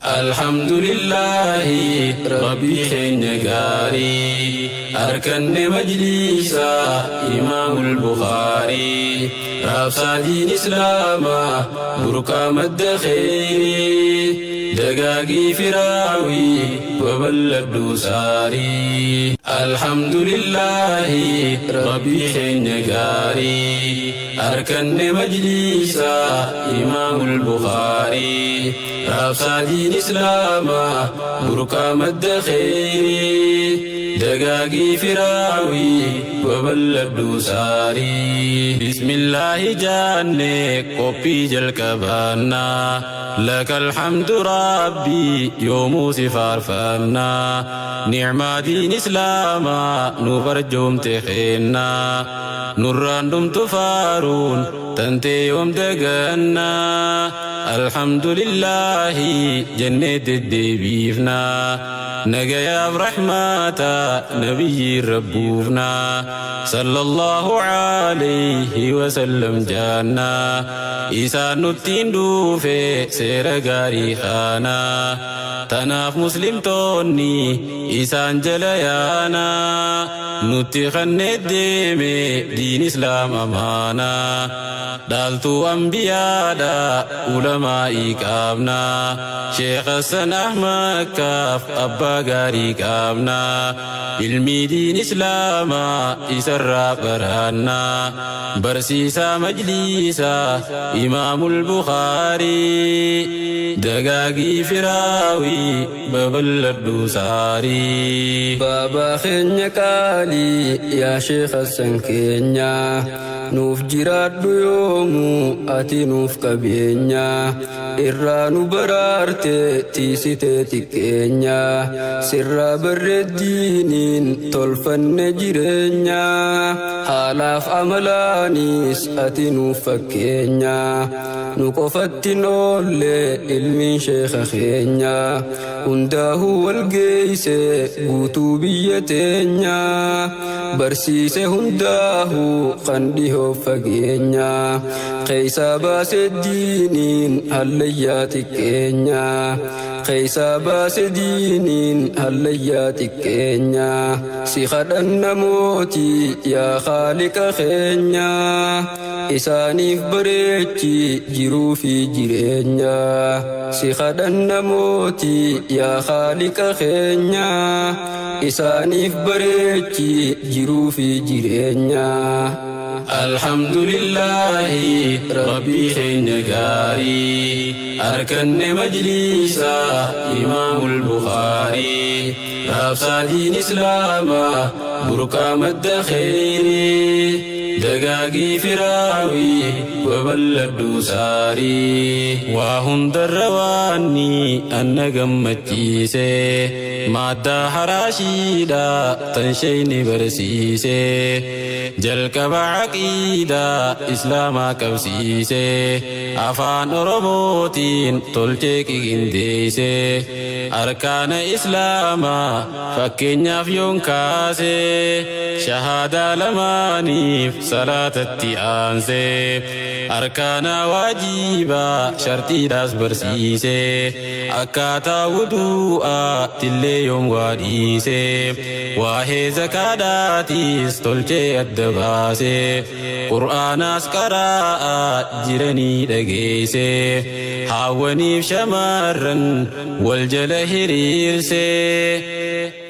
Alhamdulillaahi Rabbii keenya gaarii arkanne majliisa Imaamul Bukhaarii raabsaa diin Islaamaa burqaa madda kheyrii dagaagii firaawii babal'adhuu saarii. Alhamdulillaahi Rabbii keenya gaarii arkanne majliisa Imaamul Bukhaarii raabsaa diin Islaamaa burqaa madda kheyrii dagaagii firaawii babal'adhuu saarii. Bismillaahi jaanne qophii jalqabaannaa lakal hamdu rabbii yoomuu si faarfannaa ni'maa diin Islaamaa nuuf arjoomte keennaa nurraan dhumtu faaruun tantee yoom dagannaa alhamdulillaahi jennee deddeebiifnaa nagayaaf rahmaata nabiyyiin rabbuufnaa sallallahu alayhi wasallam jaannaa isaan nuttiin dhufe seera gaarii kaanaa tanaaf muslimtoonni isaan jala yaanaa nutti kannee deeme diin islaam amaanaa dhaaltuu ambiyaadha ulamaa'ii qaabnaa Sheekh Hassan Ahmad kaaf abbaa gaarii qaabnaa ilmii diin islaamaa isarraa baraannaa barsiisaa majliisaa Imaamul Bukhaarii dagaagii firaawii babal'adhuu saarii. Baabaa keenya qaalii yaa Sheekh Hassan keenya nuuf jiraadhu yoomuu ati nuuf qabeenya irraa nu baraarte tiisitee xiqqeenya sirraa barreeddiiniin tolfanne jireenya haalaaf amalaanis ati nuuf fakkeenya nu qofattin oolle ilmiin sheekha keenya hundaahuu wal geeyse guutuu biyya teenya barsiise hundaahuu kan dhihoo fageenya keeysaa baase diiniin hallayyaa xiqqeenya keeysaa baase diiniin hallayyaa xiqqeenya si kadhanna mootii yaa Khaaliqa keenya isaaniif bareechi jiruu fi jireenya si kadhanna mootii yaa Khaaliqa keenya isaaniif bareechi jiruu fi jireenya. Alhamdulillaahi Rabbii keenya gaarii arkanne majliisa Imaamul Bukhaarii raabsaa diin Islaamaa burqaa madda kheyrii dagaagii firaawii babal'adhuu saarii. Waa hundarra waanni anna gammachiise maaddaa haraashiidha tan sheyni barsiise jalqaba aqiidaa islaamaa qabsiise afaan Oromootiin tolchee qindeeyse arkaana islaamaa fakkeenyaaf yoon kaase shahaadaa lamaaniif salaatatti aanse arkaana waajibaa shartiidhaas barsiise akkaataa wudu'aa tillee yoom waa dhiise waa'ee zakaadhaatis tolchee adda baase qur'aanaas qara'aa jiranii dhageeyse haawwaniif shamarran wal jala hiriirse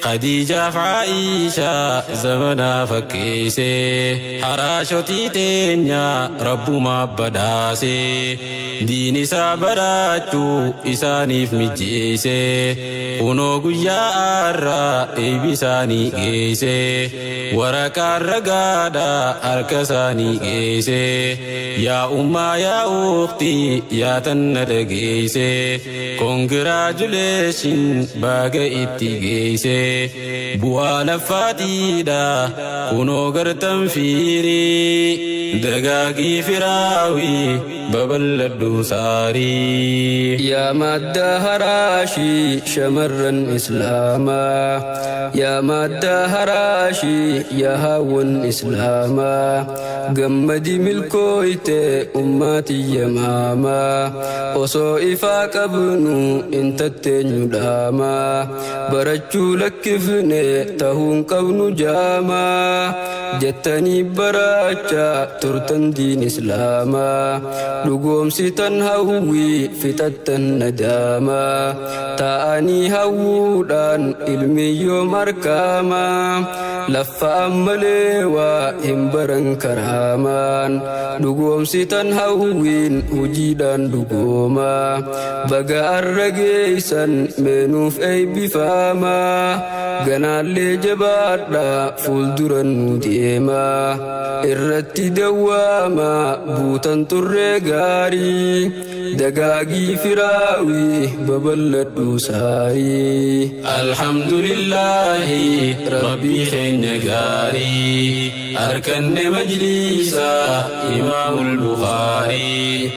Khadiijaaf Aishaa zamanaa fakkeeyse haraashotii teenya rabbumaa badhaase diin isaa baraachuu isaaniif mijjeeyse kunoo guyyaa har'aa eeybi isaanii geeyse waraqaan ragaadha harka isaanii geeyse yaa ummaa yaa ukhtii yaa tanna dhageeyse congratulation baga itti geeyse bu'aa laffaatiidha kunoo gartan fiirii. Dagaagii firaawii babal'adhu saarii. Yaa madda haraashii shamarran Islaamaa, yaa madda haraashii yaa haawwan Islaamaa, gammadi milkooyte ummati yamaamaa, osoo ifaa qabnu intatteenyu dhaamaa, barachuu lakkifne tahuun qabnu jaamaa, jettanii barachaa turtan diin Islaamaa, dhugoomsitan hawwii fixattan nadaamaa, taa'anii hawwuudhaan ilmiyyoo markaamaa, laffa'an malee waa hin baran karaamaan, dhugoomsitan hawwiin hujiidhaan dhugoomaa, baga arra geeysan meenuuf eebbifaamaa, ganaallee jabaadhaa fuulduran nu deemaa, irratti dawwaamaa buutan turree gaarii, dagaagii firaawii babal'adhu saarii. Alhamdulillahi Rabbii keenya gaarii, arkanne majliisa Imaamul Bukhaarii.